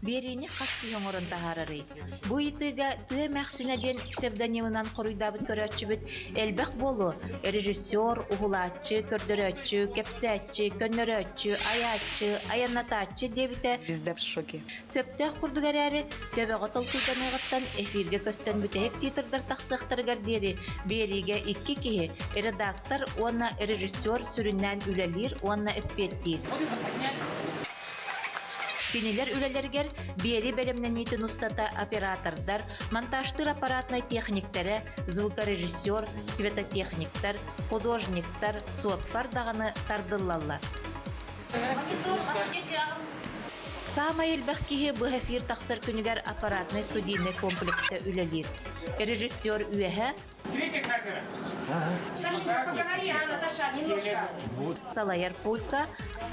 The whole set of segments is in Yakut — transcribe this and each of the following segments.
Биэриини хас киһи оҥорон таһаарарый? Бу ыйытыыга Тыа эмээхсинэ диэн псевдонимынан хоруйдаабыт көрөөччүбүт элбэх буолуо: режиссер, уһулааччы, көрдөрөөччү, кэпсээччи, көннөрөөччү, айааччы, айаннатааччы диэбитэ Звезда в шоке. сөптөөх курдук эрээри, төбөҕө толкуйданыаҕыттан эфиргэ көстөн бүтэһик титрдар тахсыахтарыгар диэри биэриигэ икки киһи, редактор уонна режиссер сүрүннээн үлэлиир уонна эппиэттиир. Кинилэр үлэлэригэр биэрии бэлэмнэниитин устата оператордар, монтажтыыр аппаратнай техниктэрэ, звукорежиссер, светотехниктар, художниктар, суоппар даҕаны тардыллаллар. Саамай элбэх киһи быһа эфир тахсар күнүгэр аппаратнай студийнай комплекска үлэлиир. Режиссер үөһэ Третья камера. Поговори, а, Наташа, немножко. Салайар пулька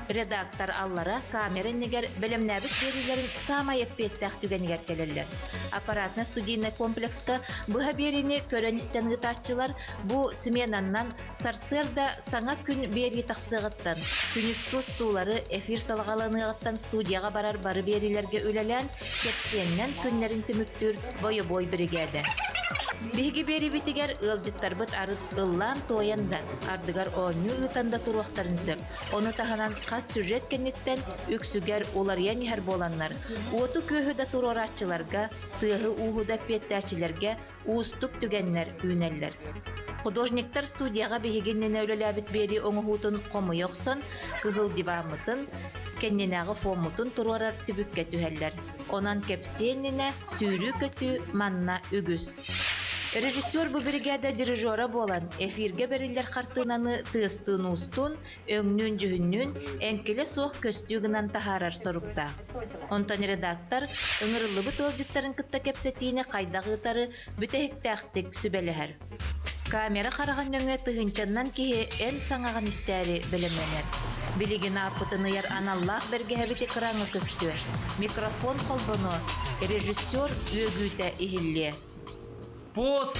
редактор аллара камера иннигэр бэлэмнээбит биэриилэрин саамай эппиэттээх түгэнигэр кэлэллэр. Аппаратно-студийнай комплекска быһа биэриини көрөн-истэн ыытааччылар бу сменаннан сарсыарда саҥа күн биэрии тахсыаҕыттан, күнүскү устуулары эфир салҕаланыаҕыттан студияҕа барар бары биэриилэргэ үлэлээн, кэпсиэннэн күннэрин түмүктүүр бойобуой биригээдэ. Биһиги биэриибитигэр ыалдьыттарбыт арыт ыллаан-туойан да, ардыгар оонньуу ыытан да туруохтарын сөп. Ону таһынан хас сюжет кэнниттэн үксүгэр уларыйан иһэр буоланнар, уоту-күөһү да туруорааччыларга, тыаһы-ууһу да эппиэттээччилэргэ уустук түгэннэр үүнэллэр. Художниктар студияҕа биһиги иннинэ үлэлээбит биэрии оҥоһуутун хомуйа охсон, кыһыл диваммытын, кэннинээҕи фоммутун туруорар түбүккэ түһэллэр. Онон кэпсиэ иннинэ сүүрүү-көтүү манна үгүс. Режиссер бу биригээдэ дирижера буолан, эфиргэ бэриллэр хартыынаны тыастыын-уустуун, өҥнүүн-дьүһүннүүн эҥкилэ суох көстүү гынан таһаарар соруктаах. Онтон редактор ыҥырыллыбыт ыалдьыттарын кытта кэпсэтиини хайдах ыытары бүтэһиктээхтик сүбэлэһэр. Камера хараҕын нөҥүө тыһыынчаннан киһи эн саҥаҕын истээри бэлэмнэнэр. Билигин ааппытын ыйар аналлаах бэргэһэбит экраҥҥа көстүө, микрофон холбонуо, режиссер үөгүүтэ иһиллиэ. Пуус!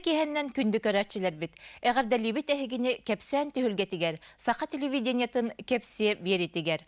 Киһэннэн күндү көрөөччүлэрбит, эҕэрдэлиибит эһигини кэпсээн түһүлгэтигэр, саха телевидениетын кэпсиэ биэритигэр.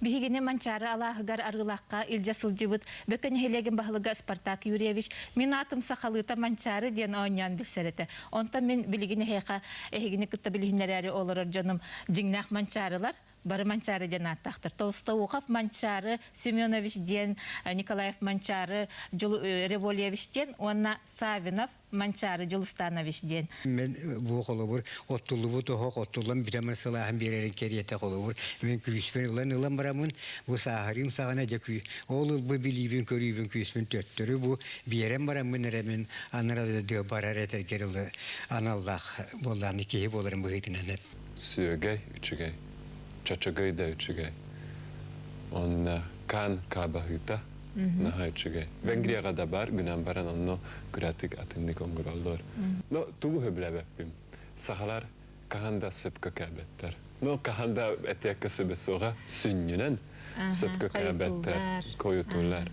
Биһигини Манчаары алааһыгар Арыылаахха илдьэ сылдьыбыт Бөкө нэһилиэгин баһылыга Спартак Юрьевич «Мин аатым сахалыыта Манчаары» диэн оонньоон билсэр этэ. Онтон мин билигин эһиэхэ эһигини кытта билиһиннэрээри олорор дьонум дьиҥнээх Манчаарылар, бары Манчаары диэн ааттаахтар. Толстоухов Манчаары Семенович диэн, Николаев Манчаары Револьевич диэн уонна Савинов Манчаары Дьулустанович диэн. Мен бу холобур оттуллубут оһох оттуллан бүтэмин сылааһын биэрэрин кэриэтэ холобур мен күүспүн ылан ылан барамын бу сааһырыым саҕана дьэ күү ол ылбы билиибин көрүүбүн күүспүн төттөрү бу биэрэн бараммын эрэ мин анара барар этэргэр ылы аналлаах буоллааны киһи буоларын быһыытынан Сүөгэй үчүгэй, чочогой да үчүгэй. Онно кан кабаһыыта наһаа үчүгэй. Венгрияҕа да бар, гынан баран онно кыратык атыннык оҥороллор. Но тугу сөбүлээбэппин. Сахалар хаһан да сөпкө кэлбэттэр. Но хаһан да этиэккэ сөбө суоҕа сүнньүнэн сөпкө кэлбэттэр, койутуллар.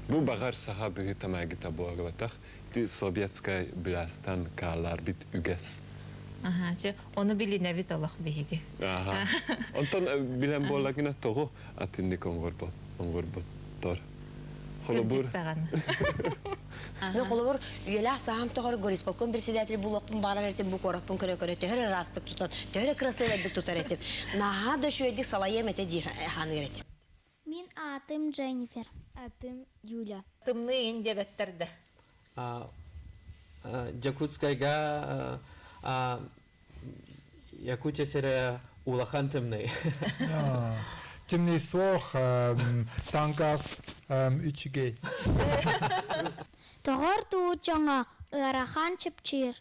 Бу баҕар саха быһыыта-майгыта буолбатах, ити советскай былаастан хаалларбыт үгэс. Аха, чэ, ону билинэбит олох биһиги. Аха. Онтон билэн буоллагына тоҕо атыннык оҥорбот оҥорботтор? Холобур. Ну, холобур, үйэлээх саһам тоҕор горисполком председатель булуохпун баҕарар этим, бу куораппын көрө-көрө төһө ыраастык тутан, төһө красивайдык тутар этим. Наһаа да үчүгэйдик салайыам этэ диир ханыыр этим. Мин аатым Дженнифер. Аатым Юля. Тымныы иҥин диэбэттэр да. Дьокуускайга Якутия сирэ улахан тымныы. Тымныы суох, таҥас үчүгэй. Тоҕор дуу дьоҥо ыарахан чэпчиир.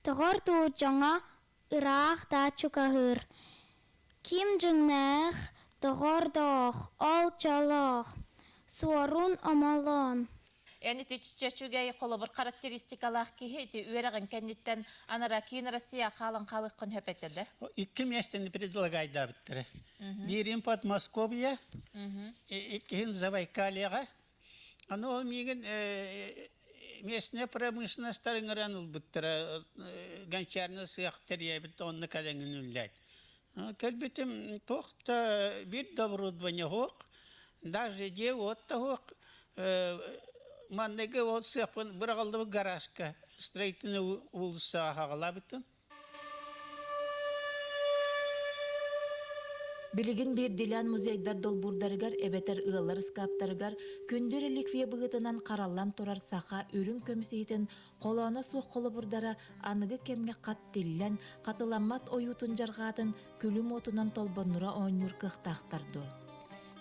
Тоҕор дуу дьоҥо ыраах да чугаһыыр. Ким дьиҥнээх доҕордоох, ол дьоллоох, суорун омоллоон. Эн ити үчүгэй холобур характеристикалаах киһи ити үөрэҕин кэнниттэн анара киин Россия хаалан хаалыаххын сөп этэ да? Икки местени предлагайдаабыттара. Биирин Подмосковье, иккиһин Забайкальеҕа. Аны ол миигин местная промышленностар ыҥыран ылбыттара, гончарный сыах тэрийэбит, онно кэлэҥин үллээт. Кэлбитим туох да биир да оборудование суох, даже дьиэ уот да суох. Манныгы ол сыахпын быраҕыллыбыт гаражка строительный уулуссаҕа хаҕалаабытым. Билигин биирдиилээн музейдар долбуурдарыгар эбэтэр ыаллар ыскааптарыгар күндү реликвия быһыытынан хараллан турар саха үрүҥ көмүс иһитин холооно суох холобурдара аныгы кэмҥэ хат тиллэн, хатыламмат ойуутун дьарҕаатын күлүм уотунан толбоннура оонньуур кыахтаахтар дуо?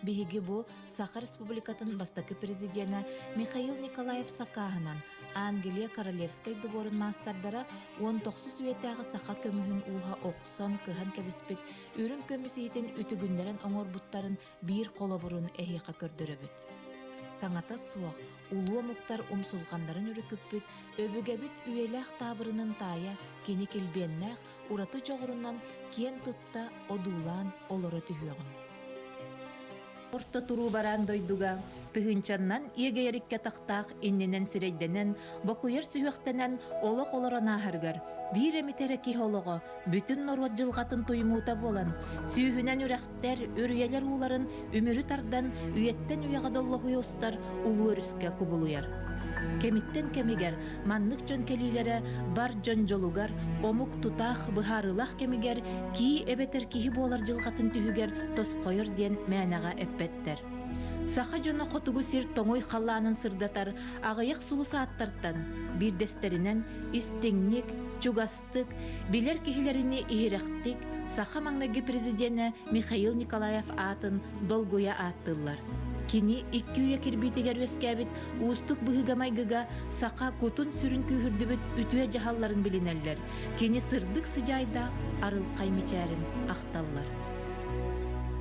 Биһиги бу Саха Республикатын бастакы президенэ Михаил Николаев сакааһынан Англия Королевскай дворун маастардара 19 үйэтээҕи саха көмүһүн ууһа охсон кыһан кэбиспит үрүҥ көмүс иһитин үтүгүннэрэн оҥорбуттарын биир холобурун эһиэхэ көрдөрөбүт. Саҥата суох улуу омуктар умсулҕаннарын өрүкүппүт өбүгэбит үйэлээх таабырынын таайа кини килбиэннээх ураты дьоҕурунан киэн тутта одуулаан олоро түһүөҕүҥ. Орто туруу бараан дойдуга тыһыынчаннан иэгэйэриккэ тахтаах иннинэн сирэйдэнэн, бокуйар сүһүөхтэнэн олох олорон ааһарыгар биир эмит эрэ киһи олоҕо бүтүн норуот дьылҕатын туймуута буолан, сүүһүнэн үрэхтэр, үрүйэлэр ууларын үмүрү тардан үйэттэн үйэҕэ доллоһуйа устар улуу өрүскэ кубулуйар. Кэмиттэн кэмигэр маннык дьон кэлиилэрэ бар дьон дьолугар, омук тутаах, быһаарыылаах кэмигэр кии эбэтэр киһи буолар дьылҕатын түһүгэр тосхойор диэн мээнэҕэ эппэттэр. Саха дьоно хотугу сир тоҥуй халлаанын сырдатар аҕыйах сулус ааттартан биирдэстэринэн истиҥник, чугастык, билэр киһилэрини иһирэхтик саха маҥнайгы президенэ Михаил Николаев аатын долгуйа ааттыыллар. Кини икки үйэ кирбиитигэр үөскээбит уустук быһыыга-майгыга саха кутун-сүрүн күүһүрдүбүт үтүө дьаһалларын билинэллэр, кини сырдык сыдьаайдаах арылхай мичээрин ахталлар.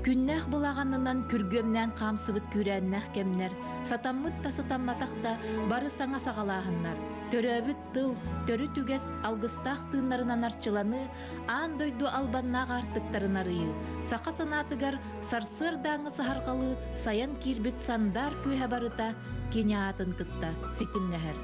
Күннээх былаҕанынан күргүөмнээн хаамсыбыт күүрээннээх кэмнэр, сатаммыт да сатамматах да бары саҥа саҕалааһыннар, төрөөбүт тыл, төрүт үгэс алгыстаах тыыннарынан арчыланыы, аан дойду албаннаах аартыктарын арыйыы, саха санаатыгар сарсыардааҥҥы саһарҕалыы сайан киирбит сандаар күүһэ барыта кини аатын кытта ситимнэһэр.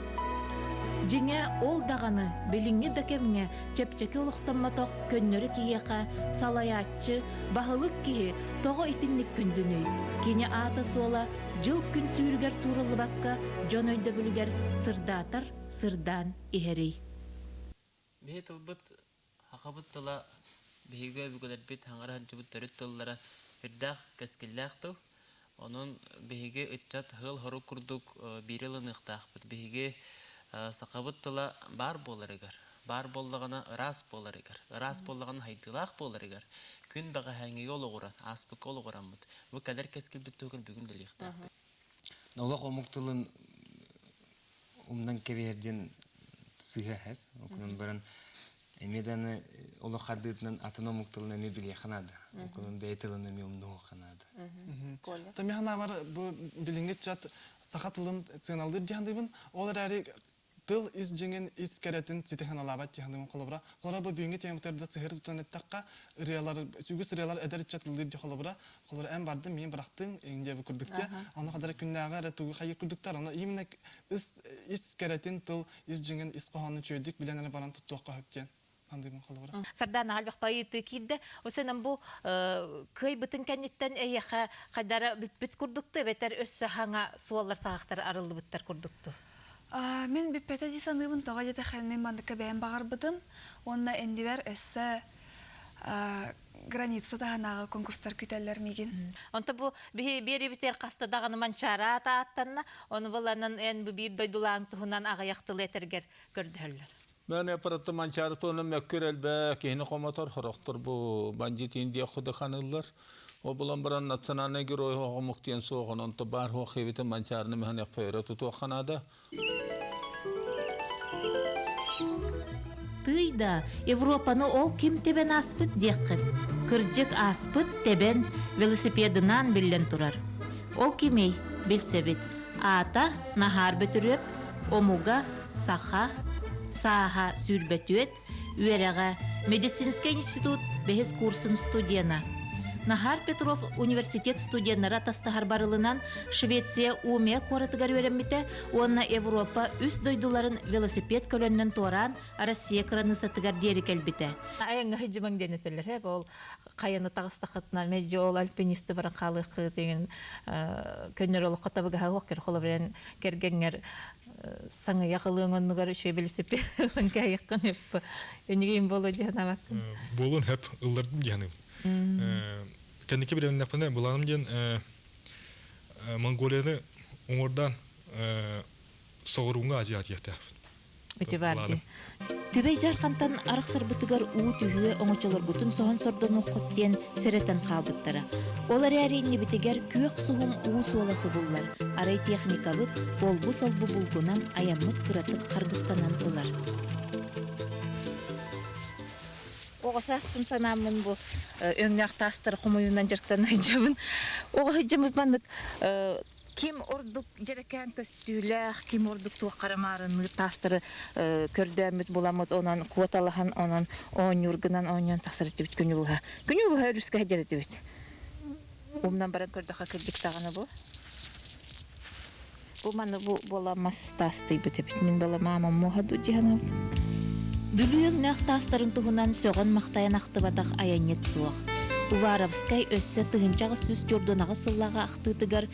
Дьиҥэ, ол даҕаны билиҥҥи да кэмҥэ чэпчэки олохтоммотох көннөрү киһиэхэ салайааччы, баһылык киһи тоҕо итинник күндүнүй? Кини аата-суола дьыл-күн сүүрүгэр суураллыбакка дьон өйдөбүлүгэр сырдаатар сырдаан иһэрий. Биһи тылбыт Сахабыт тыла биһиги өбүгэлэрбит хаҥара сылдьыбыт төрүт тыллара үрдээх кэскиллээх тыл. Онон биһиги ыччат ыал-хорук курдук биири ылыныахтаахпыт. Биһиги сахабыт тыла баар буоларыгар, баар буоллаҕына ыраас буоларыгар, ыраас буоллаҕына сайдыылаах буоларыгар, күн бэҕэһээҥҥигэ олоҕуран, ааспыкка олоҕураммыт, бу кэлэр кэскилбит туһугар бүгүн үлэлиэхтээхпит. Олох омук тылын умнан кэбиһэр диэн сыыһа эһэр. Окунан баран эмиэ даҕаны олох хардыытынан атын омук тылын эмиэ билиэххэ наада. Окунан бэйэ тылын эмиэ умнуохха наада. Томми санаабар бу билиҥҥи ыччат саха тылын сыаналыыр дии саныыбын. Ол эрээри тыл ис дьиҥин, ис кэрэтин ситэ сыаналаабат дии саныыбын холобура. Холобура бу бүгүҥҥү тематыгар сыһыары тутан эттэххэ, ырыалар, үгүс ырыалар эдэр ыччат ыллыыр дии холобура. Холобура эн бардын, миин бырахтыҥ, иҥ диэбит курдук дии. Ону хадара күннээҕи эрэ тугу хайыыр курдуктар. Ону именно ис, ис кэрэтин тыл, ис дьиҥин, ис хоһоонун үчүгэйдик билэн эрэ баран туттуохха сөп диэн андыыбын холобура. Сардаана элбэх ыйытыы киирдэ. Осенан бу кыайбытын кэнниттэн эйиэхэ хайдара бүппүт курдукту эбэтэр өссө хаҥа суоллар саҕахтар арыллыбыттар курдукту. Мин бүппэтэ дии саныыбын, тоҕо диэтэххэ мин манныкка бэйэм баҕарбытым уонна иннибэр өссө граница таһынааҕы конкурстар күтэллэр миигин. Онто бу биһи биэрибитигэр хаста даҕаны Манчаары аата ааттанна, ону буланан эн бу биир дойдулааҥ туһунан аҕыйах тылы этэргэр көрдөһөллөр. Мен аппаратты Манчаары туһунан мөккүр элбэх киһини хомотор, сорохтор бу бандит Индия худаханыллар. Ол булан баран национальный герой оҕомук диэн суох, онон то баар хуох хебитин Манчаарыны мөһөн өрө тутуохха наада. Тыый да, Европаны ол ким тэбэн ааспыт диэххит. Кырдьык ааспыт тэбэн велосипедынаан биллэн турар. Ол кимий, билсэбит. Аата Наһаар Бөтүрүөп, омуга саха, сааһа сүүрбэтүөт, үөрэҕэ медицинскэй институт бэһис курсун студена. Нахар Петров университет студеннара атастаһар барылынан Швеция Умия куоратыгар үөрэммитэ уонна Европа үс дойдуларын велосипед көлөннөн туораан Россия кыраныысатыгар диэри кэлбитэ. Айаҥҥа сылдьымаҥ диэн этэллэр ээ ол хайаны таҕыстаххытына мэлдьи ол альпинисты баран хаалыаххыт игин көннөрү олоххо табыгаһа суох кэр холобуран кэргэҥҥэр саҥыйах ылыаҥ оннугар үчүгэй велосипед ылан кээйэххин өп энигин буолуо дии санаабаккын. Буолуон хөп ыллардым дии саныыбын. Кэнники билэбиннэхпинэ былааным диэн Монголияны уҥуордаан соҕурууҥҥу Азия диэхтээхпин. Ити баар дии. Түбэй Дьаархантан арахсарбытыгар уу түһүө оҥочолоргутун соһон сордонуоххут диэн сэрэтэн хаалбыттара. Ол эрээри иннибитигэр күөх суһум уу суола субуллар, арай техникабыт олбу-солбу булгунан айаммыт кыратык харгыстанан ылар. Оҕо сааспын санааммын бу өҥнөөх таастары хомуйуунан дьарыктана сылдьабын. Оҕо сылдьаммыт маннык ким ордук дьэрэкээн көстүүлээх, ким ордук туох харамаарынныыр таастары көрдөөммүт буламмыт, онон куоталаһан, онон оонньуур гынан оонньоон тахсар этибит күнү быһа. Күнү быһа өрүскэ сылдьар этибит. Умнан баран көрдөххө кырдьык даҕаны бу. Бу маны бу буола мас таастыйбыт эбит. Мин была маамам муоха дуу дии санаабытым. Бүлүү өҥнөөх таастарын туһунан сөҕөн-махтайан ахтыбатах айанньыт суох. Уваровскай өссө 1848 сыллааҕы ахтыытыгар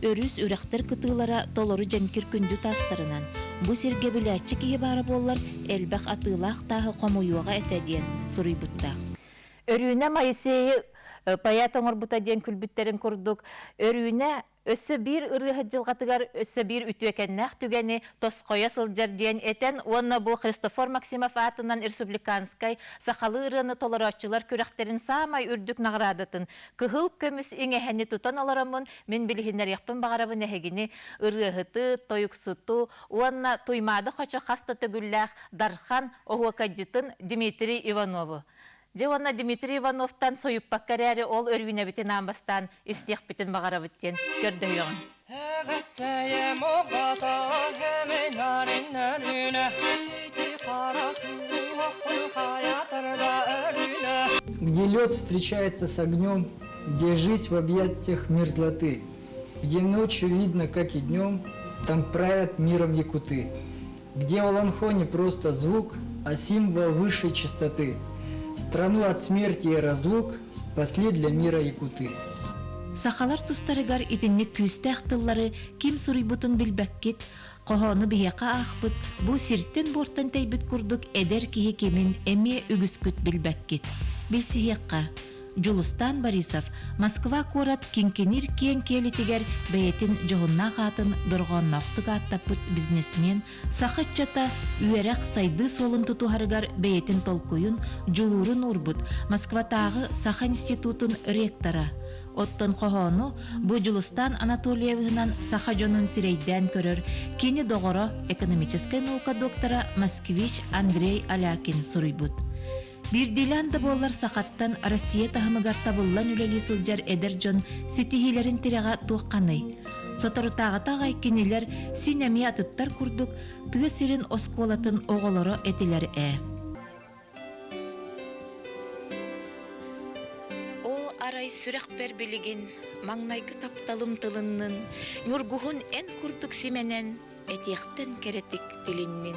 өрүс үрэхтэр кытыылара толору дьэҥкир күндү таастарынан, бу сиргэ билээччи киһи баара буоллар, элбэх атыылаах тааһы хомуйуоҕа этэ диэн суруйбуттаах. Өрүүнэ Моисейы поэт оҥорбута диэн күлбүттэрин курдук, Өрүүнэ Өссө биир ырыаһыт дьылҕатыгар өссө биир үтүөкэннээх түгэни тосхойо сылдьар диэн этэн уонна бу Христофор Максимов аатынан республиканскай сахалыы ырыаны толорооччулар күрэхтэрин саамай үрдүк наҕараадатын кыһыл көмүс иҥэһэни тутан олороммун мин билиһиннэриэхпин баҕарабын эһигини ырыаһыты, тойуксуту уонна Туймаада хочо хас да төгүллээх Дархан оһуокайдьытын Дмитрий Иванову. Дьэ уонна Дмитрий Ивановтан сойуппакка эрээри ол өрүүнэбитин аан бастаан истиэхпитин баҕарабыт диэн көрдөһүөҕүҥ. Где лед встречается с огнем, где жизнь в объятиях мерзлоты, где ночью видно, как и днем, там правят миром якуты, где Олонхо не просто звук, а символ высшей чистоты. Страну от смерти и разлук спасли для мира якуты. Сахалар тустарыгар итинник күүстээх тыллары ким суруйбутун билбэккит, хоһоону биһиэхэ аахпыт, бу сиртэн-буортан тэйбит курдук эдэр киһи кимин эмиэ үгүскүт билбэккит. Билсиһиэххэ. Дьулустаан Борисов Москва куорат киҥкиниир киэҥ киэлитигэр бэйэтин дьоһуннаах аатын дорҕоонноохтук ааттаппыт бизнесмен, саха ыччата үөрэх сайдыы суолун тутуһарыгар бэйэтин толкуйун, дьулуурун уурбут Москватааҕы Саха институтун ректора. Оттон хоһоону бу Дьулустаан Анатольевиһынан саха дьонун сирэйдээн көрөр кини доҕоро, экономическай наука доктора москвич Андрей Алякин суруйбут. Биирдиилээн да буоллар сахаттан Россия таһымыгар табыллан үлэлии сылдьар эдэр дьон ситиһиилэрин тирэҕэ туохханый? Соторутааҕыта аҕай кинилэр син эмиэ атыттар курдук тыа сирин оскуолатын оҕолоро этилэр ээ. Оо, арай сүрэхпэр билигин маҥнайгы тапталым тылыннын, ньургуһун эн курдук симэнэн, этиэхтэн кэрэтик тилиннин.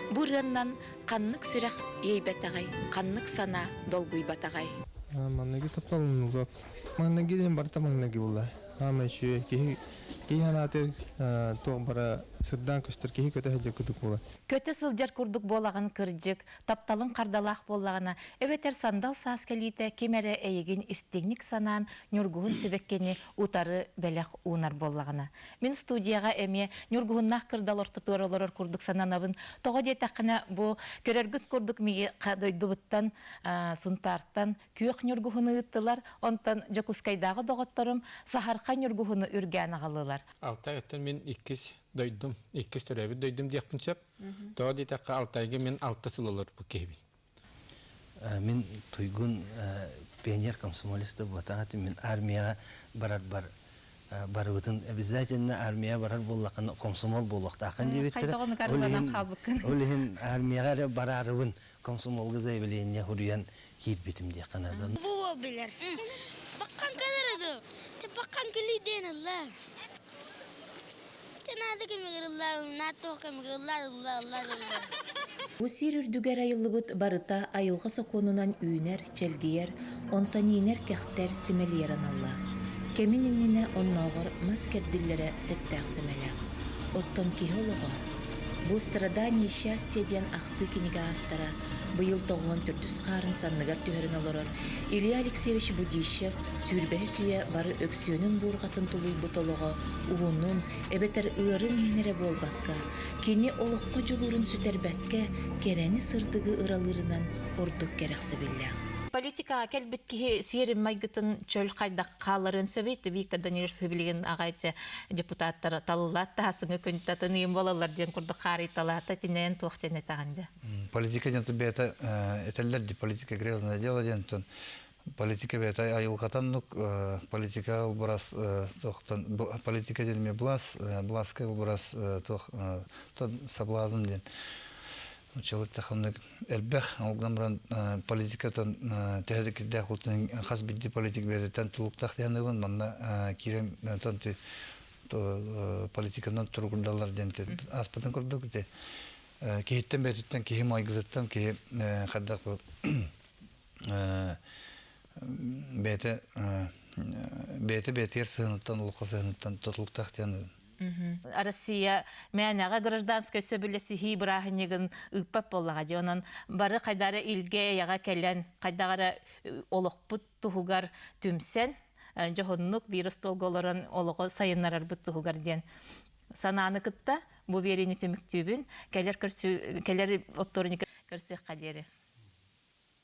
Бу ырыаннан ханнык сүрэх иэйбэтэҕэй, ханнык санаа долгуйбатаҕай? Манныгы тапталым улап. Манныгы диэн барыта маҥнайгы буолла. Аамай үчүгэй киһи киһи санаатыгар туох бара сырдаан көстөр киһи көтө сылдьар курдук буолар. Көтө сылдьар курдук буолаҕын кырдьык, тапталыҥ хардалаах буоллаҕына, эбэтэр сандал саас кэлиитэ ким эрэ эйигин истиҥник санаан ньургуһун сибэккини утары бэлэх уунар буоллаҕына. Мин студияҕа эмиэ ньургуһуннаах кырдал ортотугар олорор курдук сананабын. Тоҕо диэтэххинэ, бу көрөргүт курдук миги дойдубуттан Сунтаартан күөх ньургуһуну ыыттылар, онтон Дьокуускайдааҕы доҕотторум саһархай ньургуһуну үргээн аҕаллылар. Алтай өттүн мин иккис дойдум, иккис төрөөбүт дойдум диэхпин сөп. Тоҕо диэтэххэ, Алтайга мин алта сыл олорбут киһибин. Мин туйгун пионер комсомолец да буотаҕа мин армияҕа барарбар барыбытын обязательно армия барар буоллаххына комсомол буолуохтааххын диэбиттэрэ. Ол иһин армияҕа эрэ бараарыбын комсомолга заявление суруйан киирбитим диэххэ наада. Бу уол билэр. Баккан кэлэр этим. Баккан кэлии диэн ылла. Бу сир үрдүгэр айыллыбыт барыта айылҕа сокуонунан үүнэр, чэлгийэр, онтон иинэр-кэхтэр, симэлийэр аналлаах. Кэмин иннинэ оннооҕор мас кэрдиллэрэ сэттээх-сэмэлээх. Оттон киһи олоҕо Бу «Страдание и счастье» диэн ахтыы кинигэ автора, быйыл тоҕуон төрдүс хаарын санныгар түһэрэн олорор Илья Алексеевич Будищев сүүрбэһис үйэ бары өксүөнүн буурҕатын тулуйбут олоҕо уһунун эбэтэр ыарын иһин эрэ буолбакка, кини олоххо дьулуурун сүтэрбэккэ, кэрэни-сырдыгы ыралыырынан ордук кэрэхсэбиллээх. Политикаҕа кэлбит киһи сиэрин майгытын чөл хайдах хаалларыан сөбүй? Виктор Данилович билигин аҕай депутаттар талыллаат таһасыҥы күн татын ыйым буолаллар диэн курдук хаарыйталаата тинэйэн туох диэн этэҕин дьэ? Политика диэн бэйэтэ этэллэр ди политика грязное дело диэн политика бэйэтэ айылҕатан политика ылбарас туохтан политика диэн эмиэ былаас былааска ылбарас туох соблазн диэн Училыттахыннык элбэх ол гынан баран политикатан төһө да кирдээх бултун хас биирдии политик бэйэтиттэн тулуктаах диэн манна киирэн политиканан туругурдаллар диэн ааспытын курдук ити киһиттэн бэйэтиттэн киһи майгытыттан киһи хайдах бу бэйэтэ бэйэтэ бэйэтигэр сыһыаныттан олоххо сыһыаныттан тутулуктаах диэн Россия мээнэҕэ гражданскай сөбүлэсиһии бырааһынньыгын ыыппат буоллаҕа дии. Онон бары хайдах эрэ илгэ-эйэҕэ кэлэн, хайдах эрэ олохпут туһугар түмсэн, дьоһуннук биир остуолга олорон олоҕу сайыннарарбыт туһугар диэн санааны кытта бу биэриини түмүктүүбүн. Кэлэр көрсүү кэлэр оптуорунньукка көрсүөххэ диэри.